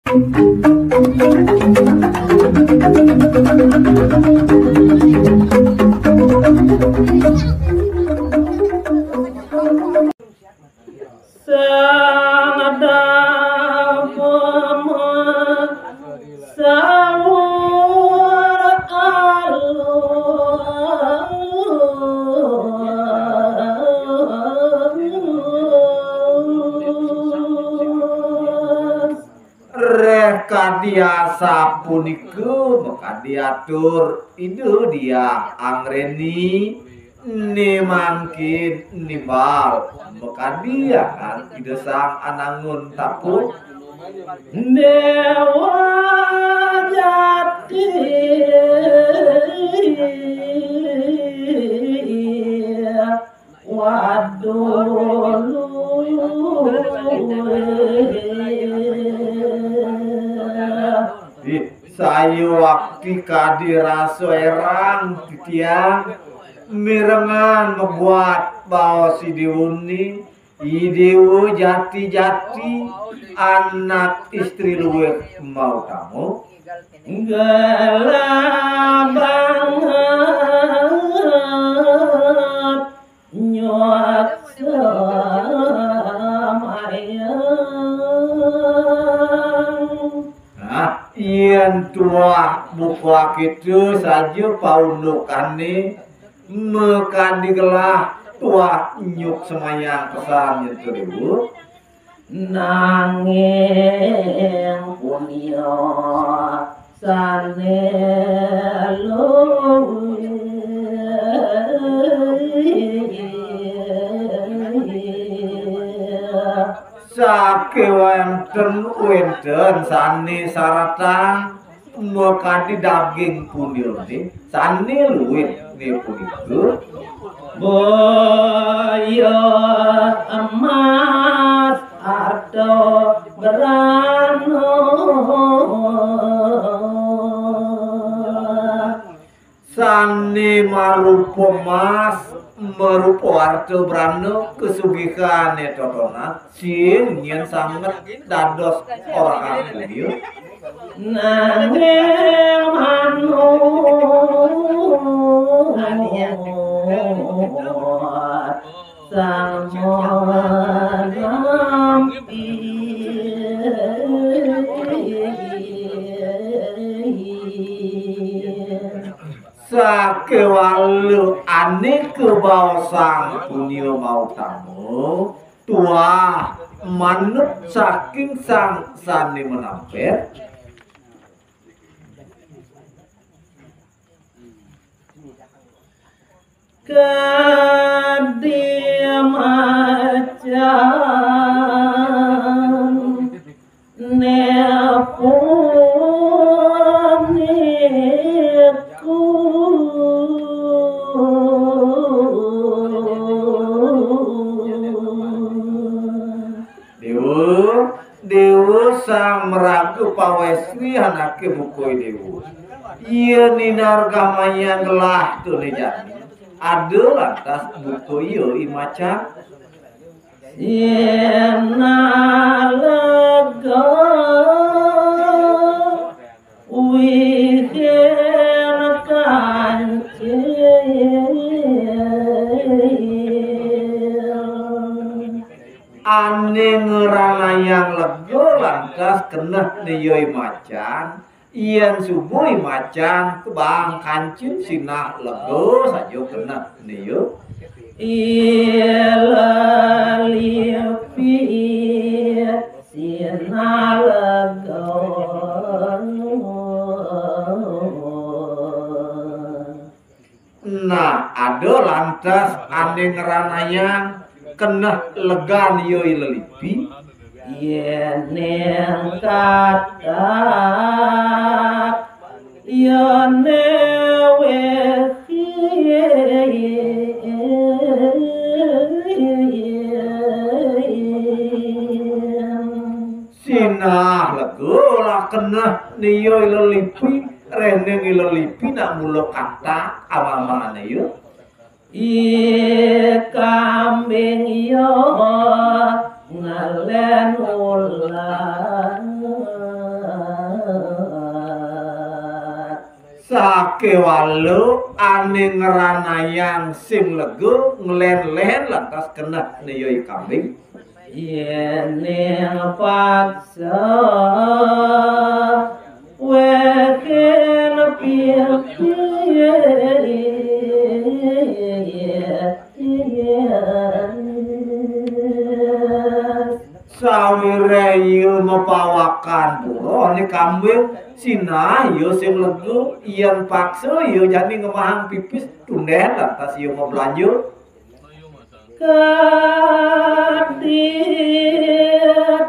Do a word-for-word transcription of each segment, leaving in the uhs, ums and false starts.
Sang ada pemasaur alus. Reh kadi asapunika makadi atur Ida Diah Anggreni, né mangkin nimbal makadi akan Ida Sang Anangun Tapuk. Déwa Jati. Waduh. Ih, sayuwakti kadi rasa érang titiang mirengang mabuat baos I Déwa né, I Déwa jati-jati, anak istri luih mautama. Gelah banget nyuwak sembahyang. Nah, yén tuah buka kéto saja paundukané, makadi gelah tuah nyuwak sembahyang pesan nyentuh ibu. Nanging punia sané luwih. Sakéwanten-wanten sané saratang makadi daging punyané sané luwih né punika. Boya emas arta brana. Sané marupa mas, marupa arta brana, kasugihané totonan, sing nyén sanget dados orahang punia. Nanging manut sang manampi. Sakéwala ané kabaosang punia mautama, tuah manut saking sang sané manampél. Kadi macan né punika. Déwa, Déwa sang maraga pawéstri anaké buka I Déwa. Yén inargamayang gelah tuné jani, ada lantas buka ia I Macan. Sinah lega wihin kancil. Ané ngranayang lega lantas keneh né ia I Macan, yén suba I Macan kabang kancil sinah lega saja keneh né ia. I Lelipi sinah lega. Nah, ada lantas ané ngranayang keneh legan ia I Lelipi. Yéning katak yéné wéhi. Sinah lega lah keneh né ia I Lelipi, réning I Lelipi nak mula katak amang-amangané ia. I kambing ia ngalén ulah. Sakéwala ané ngranayang sing lega, nglen-len lantas keneh né ya I Kambing. Yén paksa wékén pipis. Sawiré ya mapawakan pura né Kambing, sinah ya sing lega, yén paksa ya jani ngemahang pipis, tundén lantas ya mablanja. Kadhi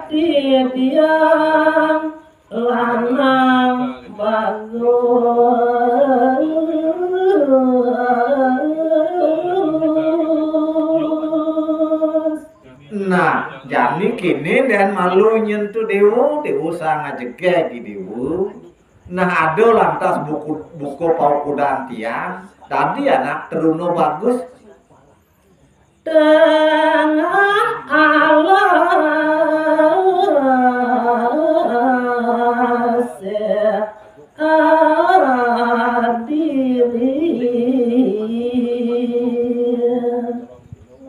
titiang lanang bagus. Nah, jani kéné dén malu nyentuh déwa, déwa sang ajegég déwa. Nah, ada lantas buku, buka paukudan tiang, dadi anak teruna bagus. Tengah alas adiri.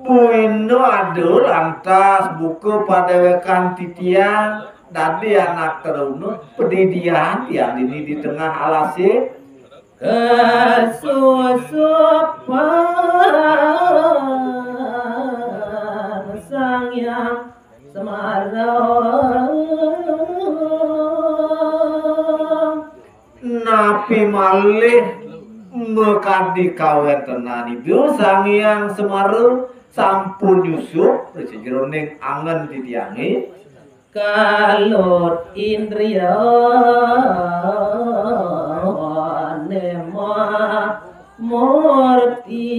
Buina ada lantas buka padéwékan titiang, dadi anak teruna, padidian tiang dini di tengah alasé. Kasusupan Sang Hyang Semara. Napi malih makadi kawéntenan Ida Sang Hyang Semara sampun nyusup ring sajeroning angen titiangé? Kalut indriyané mamurti.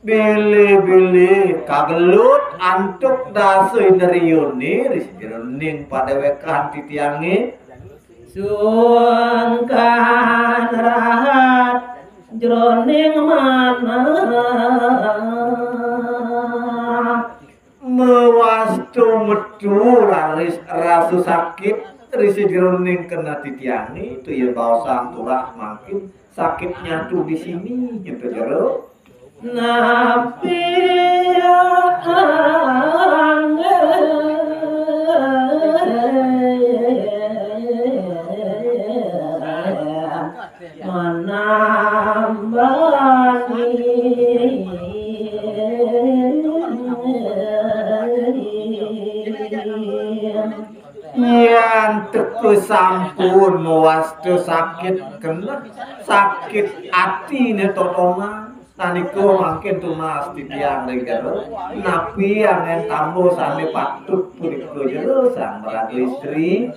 Bilih-bilih kagelut antuk dasa indriyané ring sajeroning padéwékan titiangé. Sungkan rahat jroning manah. Mawasta metu raris rasa sakit ring sajeroning keneh titiangé, to yén baosang turah mangkin sakitnya tuh di sini, gitu jero. Napi angel manambani. Yén teka sampun mawasta sakit keneh, sakit atiné totonan, sanika mangkin tunas titiang ring jero. Napi anggén tamba sané patut punika jero, sang maraga istri?